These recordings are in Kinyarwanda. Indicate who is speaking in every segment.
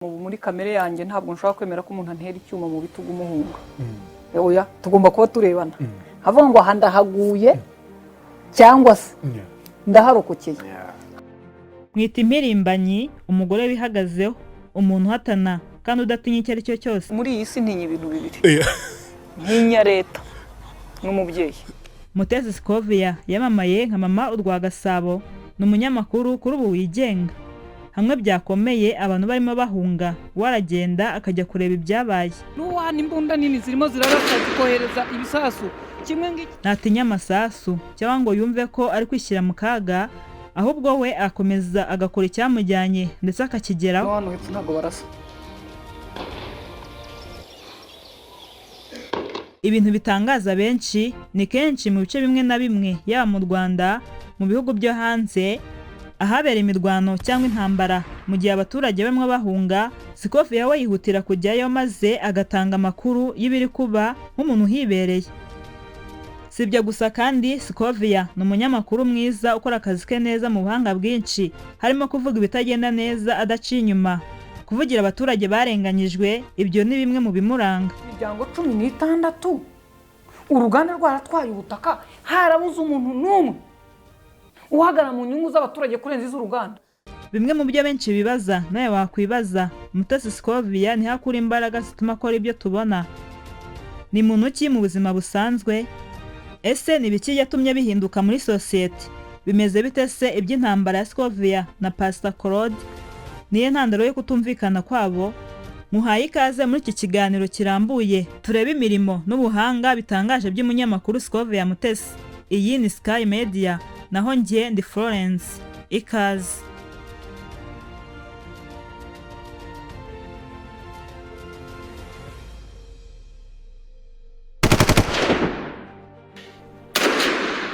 Speaker 1: Muri kamere yanjye ntabwo nshobora kwemera ko umuntu antera icyuma mu bitugu umuhunga. Oya, tugomba kuba turebana, nkavuga ngo aha ndahaguye cyangwa se ndaharokokeye.
Speaker 2: Mwita impirimbanyi, umugore wihagazeho, umuntu uhatana kandi udatinya icyo ari cyo cyose.
Speaker 1: Muri iyi si ntinya ibintu bibiri: ntinya leta n'umubyeyi.
Speaker 2: Mutesi Scovia yamamaye nka Mama Urwa Gasabo, ni umunyamakuru kuri ubu wigenga. Hamwe byakomeye, abantu barimo bahunga, we aragenda akajya kureba ibyabaye.
Speaker 1: N'uwana imbunda nini zirimo zirarasa, zikohereza ibisasu kimwe ngiki.
Speaker 2: Ntatinya amasasu cyangwa ngo yumve ko ari kwishyira mu kaga, ahubwo we akomeza agakora icyamujyanye ndetse akakigeraho.
Speaker 1: Hano hepfo ntabwo barasa.
Speaker 2: Ibintu bitangaza benshi ni kenshi mu bice bimwe na bimwe, yaba mu Rwanda, mu bihugu byo hanze, ahabera imirwano cyangwa intambara, mu gihe abaturage bamwe bahunga, Scovia we yihutira kujyayo maze agatanga amakuru y'ibiri kuba nk'umuntu uhibereye. Si ibyo gusa kandi, Scovia ni umunyamakuru mwiza ukora akazi ke neza mu buhanga bwinshi, harimo kuvuga ibitagenda neza adaciye inyuma, kuvugira abaturage barenganyijwe. Ibyo ni bimwe mu bimuranga.
Speaker 1: Imiryango 16, uruganda rwaratwaye ubutaka, harabuze umuntu n'umwe uhagarara mu nyungu z'abaturage kurenza iz'uruganda.
Speaker 2: Bimwe mu byo benshi bibaza, nawe wakwibaza: Mutesi Scovia niho akura imbaraga zituma akora ibyo tubona? Ni muntu ki mu buzima busanzwe? Ese ni ibiki yatumye bihinduka muri sosiyete? Bimeze bite se iby'intambara ya Scovia na Pastor Claude? Niyo ntandaro yo kutumvikana kwabo? Muhaye ikaze muri iki kiganiro kirambuye, turebe imirimo n'ubuhanga bitangaje by'umunyamakuru Scovia Mutesi. Iyi ni Sky Media, naho njye ndi Florence. Ikaze.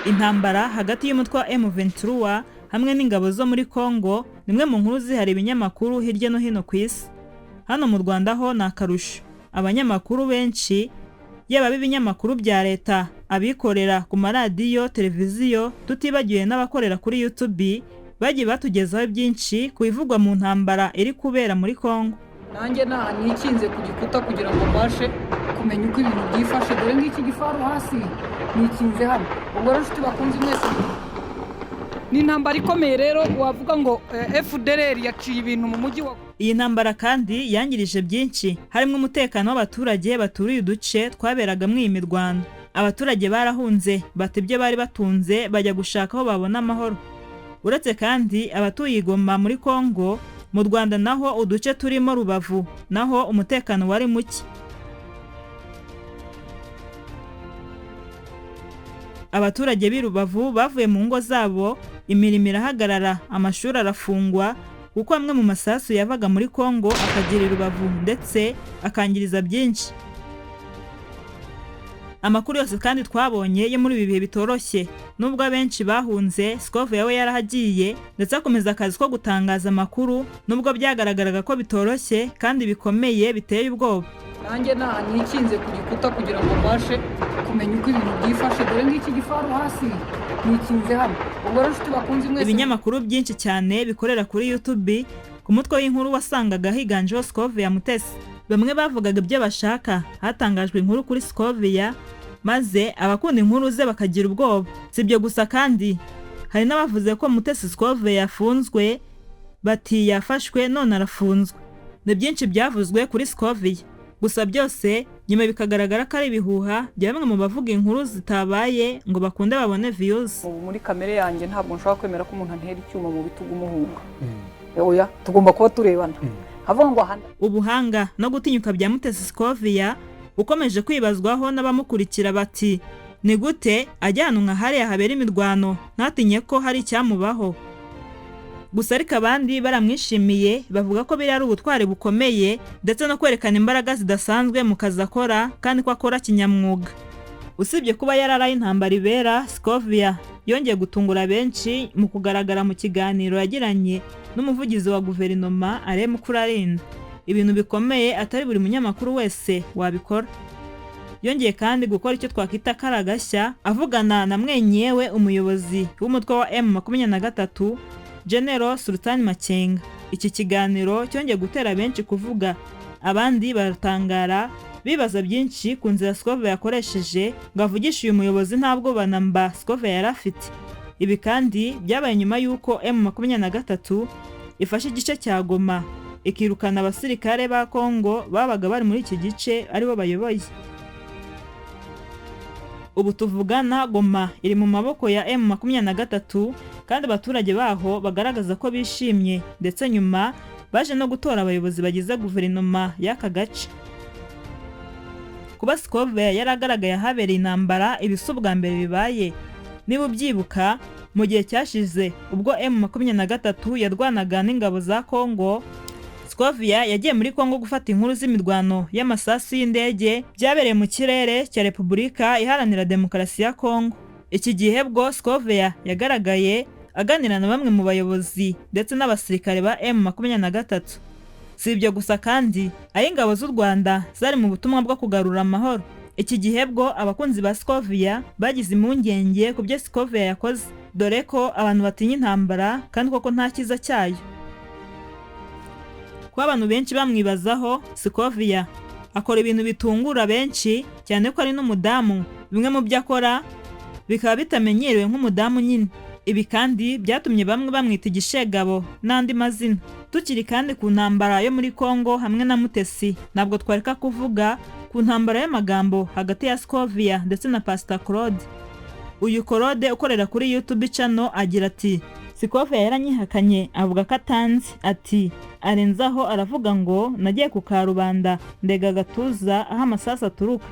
Speaker 2: Intambara hagati y'umutwe wa M23 hamwe n'ingabo zo muri Congo ni imwe mu nkuru zihari ibinyamakuru hirya no hino ku isi. Hano mu Rwanda ho ni akarusho. Abanyamakuru benshi, yaba ab'ibinyamakuru bya leta, abikorera ku maradiyo, televiziyo, tutibagiwe n'abakorera kuri YouTube, bagiye batugezaho byinshi ku bivugwa mu ntambara iri kubera muri Congo.
Speaker 1: Nanjye ntaha nikinze ku gikuta kugira ngo mbashe kumenya uko ibintu byifashe. Dore ngiki gifaru hasi, nikinze hano. Ubwo rero, inshuti bakunze mwese, ni intambara ikomeye rero wavuga ngo FDLR yaciye ibintu mu mujyi wa
Speaker 2: Iyi ntambara kandi yangirije byinshi, harimo umutekano w'abaturage baturiye uduce twaberagamo iyi mirwano. Abaturage barahunze, bata ibyo bari batunze, bajya gushaka aho babona amahoro. Uretse kandi abatuye i Goma muri Congo, mu Rwanda naho uduce turimo Rubavu naho umutekano wari muke. Abaturage b'i Rubavu bavuye mu ngo zabo, imirimo irahagarara, amashuri arafungwa, kuko amwe mu masasu yavaga muri Congo akagera i Rubavu ndetse akangiriza byinshi. Amakuru yose kandi twabonye yo muri ibi bihe bitoroshye, nubwo abenshi bahunze, Scovia we yarahagiye ndetse akomeza akazi ko gutangaza amakuru, nubwo byagaragaraga ko bitoroshye kandi bikomeye biteye ubwoba.
Speaker 1: Nanjye ntaha nikinze ku gikuta kugira ngo mbashe kumenya uko ibintu byifashe. Dore ngiki gifaru hasi, nikinze hano. Ubwo rero, inshuti bakunze mwese,
Speaker 2: Ibinyamakuru byinshi cyane bikorera kuri YouTube, ku mutwe w'inkuru wasangaga higanjeho Scovia Mutesi. Bamwe bavugaga ibyo bashaka, hatangajwe inkuru kuri Scovia maze abakunda inkuru ze bakagira ubwoba. Si ibyo gusa kandi, hari n'abavuze ko Mutesi Scovia yafunzwe, bati yafashwe none arafunzwe. Ni byinshi byavuzwe kuri Scovia, gusa byose nyuma bikagaragara ko ari ibihuha bya bamwe mu bavuga inkuru zitabaye ngo bakunde babone views.
Speaker 1: Ubu muri kamere yanjye ntabwo nshobora kwemera ko umuntu antera icyuma mu bitugu umuhunga. Oya, tugomba kuba turebana, nkavuga ngo aha
Speaker 2: Ubuhanga no gutinyuka bya Mutesi Scovia ukomeje kwibazwaho n'abamukurikira, bati ni gute ajya ahantu nka hariya habera imirwano ntatinye ko hari icyamubaho? Gusa ariko abandi baramwishimiye, bavuga ko biriya ari ubutwari bukomeye ndetse no kwerekana imbaraga zidasanzwe mu kazi akora, kandi ko akora kinyamwuga. Usibye kuba yararaye intambara ibera, Scovia yongeye gutungura benshi mu kugaragara mu kiganiro yagiranye n'umuvugizi wa guverinoma Alain Mukurarinda, ibintu bikomeye atari buri munyamakuru wese wabikora. Yongeye kandi gukora icyo twakwita ko ari agashya, avugana na mwenyewe umuyobozi w'umutwe wa M23, General Sultan Makenga. Iki kiganiro cyongeye gutera benshi kuvuga, abandi baratangara bibaza byinshi ku nzira Scovia yakoresheje ngo avugishe uyu muyobozi nta bwoba na mba Scovia yari afite. Ibi kandi byabaye nyuma y'uko M23 ifashe igice cya Goma ikirukana abasirikare ba Kongo babaga bari muri iki gice aribo bayoboye. Ubu tuvugana Goma iri mu maboko ya M23 kandi abaturage baho bagaragaza ko bishimye, ndetse nyuma baje no gutora abayobozi bagize guverinoma y'aka gace. Kuba Scovia yaragaragaye ahabereye intambara, ibi si ubwa mbere bibaye. Niba ubyibuka, mu gihe cyashize ubwo M23 yarwanaga n'ingabo za Kongo, Scovia yagiye muri Kongo gufata inkuru z'imirwano y'amasasu y'indege byabereye mu kirere cya Repubulika Iharanira Demokarasi ya Kongo. Iki gihe bwo Scovia yagaragaye aganira na bamwe mu bayobozi ndetse n'abasirikare ba M23. Si ibyo gusa kandi, aho ingabo z'u Rwanda zari mu butumwa bwo kugarura amahoro. Iki gihe bwo abakunzi ba Scovia bagize impungenge ku byo Scovia yakoze, dore ko abantu batinya intambara kandi koko nta cyiza cyayo. Kuba abantu benshi bamwibazaho, Scovia akora ibintu bitungura benshi cyane ko ari n'umudamu. Bimwe mu byo akora bikaba bitamenyerewe nk'umudamu nyine. Ibi kandi byatumye bamwe bamwita igishegabo n'andi mazina. Tukiri kandi ku ntambara yo muri Kongo hamwe na Mutesi, ntabwo twareka kuvuga ku ntambara y'amagambo hagati ya Scovia ndetse na Pastor Claude. Uyu Claude ukorera kuri YouTube channel agira ati: Scovia yaranyihakanye avuga ko atanzi, ati arenzaho aravuga ngo nagiye ku karubanda ndega agatuza aho amasasu aturuka.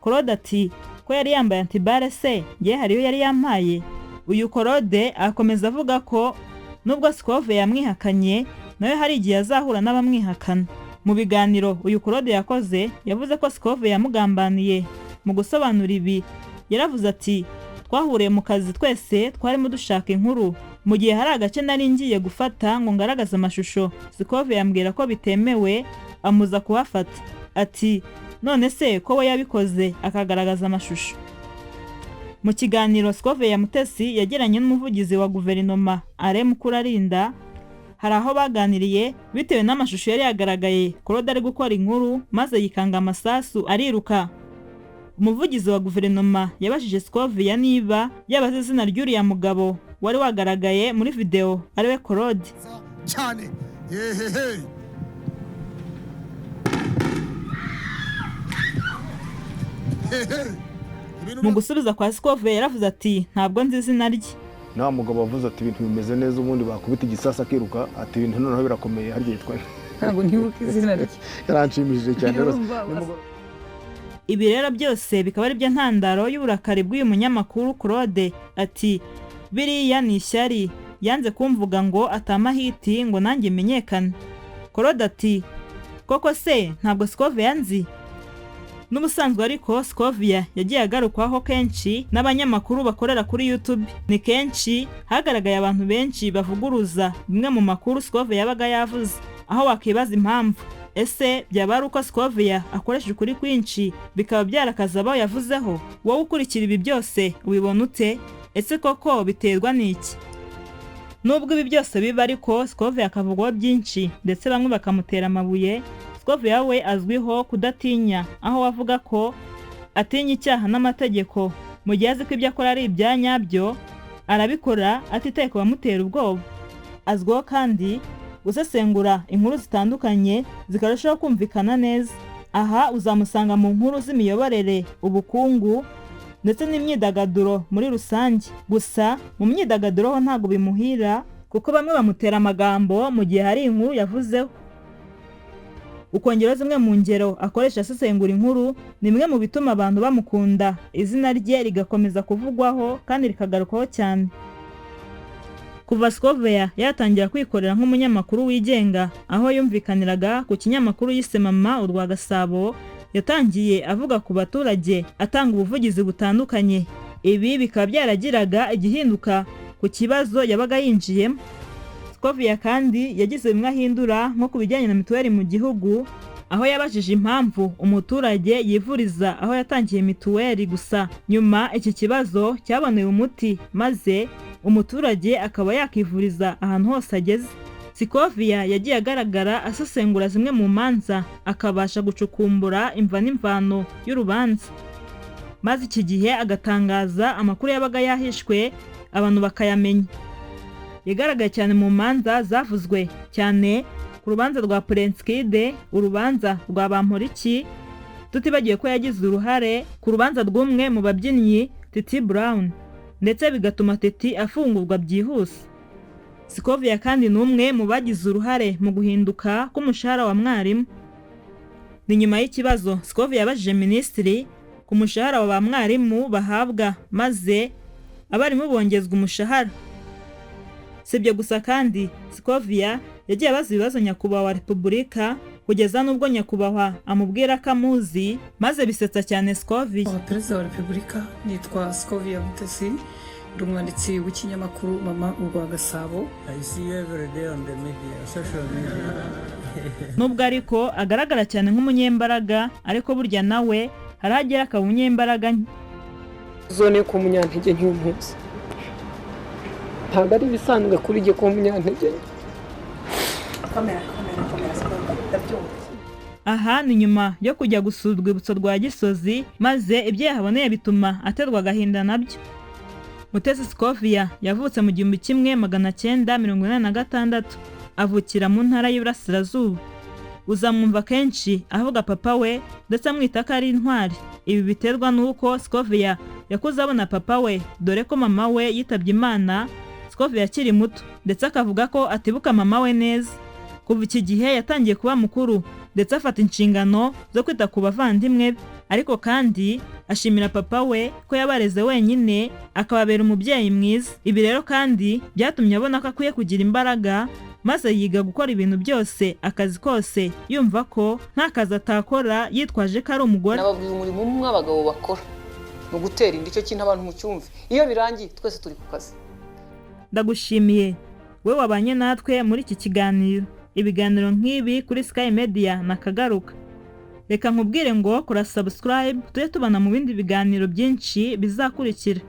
Speaker 2: Claude ati ko yari yambaye antibare se ngewe hariyo yari yampaye. Uyu Claude akomeza avuga ko nubwo Scovia yamwihakanye nawe hari igihe azahura n'abamwihakana. Mu biganiro uyu Claude yakoze yavuze ko Scovia yamugambaniye. Mu gusobanura ibi yaravuze ati: twahuriye mu kazi twese twarimo dushaka inkuru, mu gihe hari agace nari ngiye gufata ngo ngaragaze amashusho, Scovia yambwira ko bitemewe amuza kuhafata. Ati none se ko we yabikoze akagaragaza amashusho. Mu kiganiro Scovia Mutesi yagiranye n'umuvugizi wa guverinoma Alain Mukurarinda, hari aho baganiriye bitewe n'amashusho yari yagaragaye Claude ari gukora inkuru maze yikanga amasasu ariruka. Umuvugizi wa guverinoma yabajije Scovia niba yabaze izina ry'uriya mugabo wari wagaragaye muri video ariwe Claude.
Speaker 3: Cyane hehehe.
Speaker 2: Mu gusubiza kwa Scovia yaravuze ati ntabwo nzi izina rye.
Speaker 4: Nta mugabo wavuze ati ibintu bimeze neza, ubundi bakubita igisasa akiruka ati ibintu noneho birakomeye, harya yitwa
Speaker 1: ntabwo ntibuka izina rye.
Speaker 4: Yaranshimishije cyane rwose.
Speaker 2: Ibi rero byose bikaba ari byo ntandaro y'uburakari bw'uyu munyamakuru Claude. Ati biriya ni ishyari, yanze kumvuga ngo atamahiti ngo nanjye menyekane. Claude ati koko se ntabwo Scovia nzi. N'ubusanzwe ariko Scovia yagiye agarukwaho kenshi n'abanyamakuru bakorera kuri YouTube. Ni kenshi hagaragaye abantu benshi bavuguruza bimwe mu makuru Scovia yabaga yavuze, aho wakibaza impamvu. Ese byaba ari uko Scovia akoresha ukuri kwinshi bikaba byarakaza abo yavuzeho? Wowe ukurikira ibi byose ubibona ute? Ese koko biterwa n'iki? Nubwo ibi byose biba ariko Scovia akavugwaho byinshi ndetse bamwe bakamutera amabuye, Scovia we azwiho kudatinya, aho avuga ko atinya icyaha n'amategeko. Mu gihe azi ko ibyo akora ari ibya nyabyo arabikora atitaye ku bamutera ubwoba. Azwiho kandi gusesengura inkuru zitandukanye zikarushaho kumvikana neza. Aha uzamusanga mu nkuru z'imiyoborere, ubukungu ndetse n'imyidagaduro muri rusange. Gusa mu myidagaduro ho ntabwo bimuhira kuko bamwe bamutera amagambo mu gihe hari inkuru yavuzeho. Ukongeraho zimwe mu ngero akoresha asesengura inkuru ni imwe mu bituma abantu bamukunda, izina rye rigakomeza kuvugwaho kandi rikagarukwaho cyane. Kuva Scovia yatangira kwikorera nk'umunyamakuru wigenga, aho yumvikaniraga ku kinyamakuru yise Mama Urwa Gasabo, yatangiye avuga ku baturage atanga ubuvugizi butandukanye. Ibi bikaba byaragiraga igihinduka ku kibazo yabaga yinjiyemo. Scovia kandi yagize bimwe ahindura nko ku bijyanye na mituweli mu gihugu, aho yabajije impamvu umuturage yivuriza aho yatangiye mituweli gusa. Nyuma iki kibazo cyabonewe umuti maze umuturage akaba yakivuriza ahantu hose ageze. Si Scovia yagiye agaragara asesengura zimwe mu manza, akabasha gucukumbura imva n'imvano y'urubanza, maze iki gihe agatangaza amakuru yabaga yahishwe abantu bakayamenya. Yagaragaye cyane mu manza zavuzwe cyane ku rubanza rwa Prince Kid, urubanza rwa Bamporiki, tutibagiwe ko yagize uruhare ku rubanza rw'umwe mu babyinnyi Titi Brown, ndetse bigatuma Titi afungurwa byihuse. Scovia kandi ni umwe mu bagize uruhare mu guhinduka k'umushahara wa mwarimu. Ni nyuma y'ikibazo Scovia yabajije minisitiri ku mushahara wa ba mwarimu bahabwa, maze abarimu bongezwa umushahara. Si ibyo gusa kandi, Scovia yagiye abaza ibibazo nyakubahwa wa Repubulika kugeza n'ubwo nyakubahwa amubwira ko amuzi, maze bisetsa cyane Scovia.
Speaker 1: Perezida wa Repubulika, nitwa Scovia Mutesi, ndi umwanditsi w'ikinyamakuru Mama Urwa Gasabo.
Speaker 5: I see you every day on the media, social media.
Speaker 2: Nubwo ariko agaragara cyane nk'umunyembaraga, ariko burya nawe hari aho agera akaba umunyembaraga nke.
Speaker 1: Zone ku munyantege nke umunsi ntabwo ari ibisanzwe kuri jye kuba umunyantege nke.
Speaker 6: Komera, komera, komera, Scovia, ndabyumva.
Speaker 2: Aha ni nyuma yo kujya gusura urwibutso rwa Gisozi, maze ibyo yahaboneye bituma aterwa agahinda nabyo. Mutesi Scovia yavutse mu 1986, avukira mu Ntara y'Iburasirazuba. Uzamwumva kenshi avuga papa we ndetse amwita ko ari intwari. Ibi biterwa n'uko Scovia yakuze abona papa we, dore ko mama we yitabye Imana Scovia akiri muto, ndetse akavuga ko atibuka mama we neza. Kuva iki gihe yatangiye kuba mukuru ndetse afata inshingano zo kwita ku bavandimwe be, ariko kandi ashimira papa we ko yabareze wenyine akababera umubyeyi mwiza. Ibi rero kandi byatumye abona ko akwiye kugira imbaraga, maze yiga gukora ibintu byose, akazi kose, yumva ko nta kazi atakora yitwaje ko ari umugore.
Speaker 1: Nababwiye umurimo umwe abagabo bakora ni ugutera inda. Icyo kintu abantu mucyumve, iyo birangiye twese turi ku kazi.
Speaker 2: Ndagushimiye we wabanye natwe muri iki kiganiro. Ibiganiro nk'ibi kuri Sky Media nakagaruka. Reka nkubwire ngo kora subscribe, tujye tubana mu bindi biganiro byinshi bizakurikira.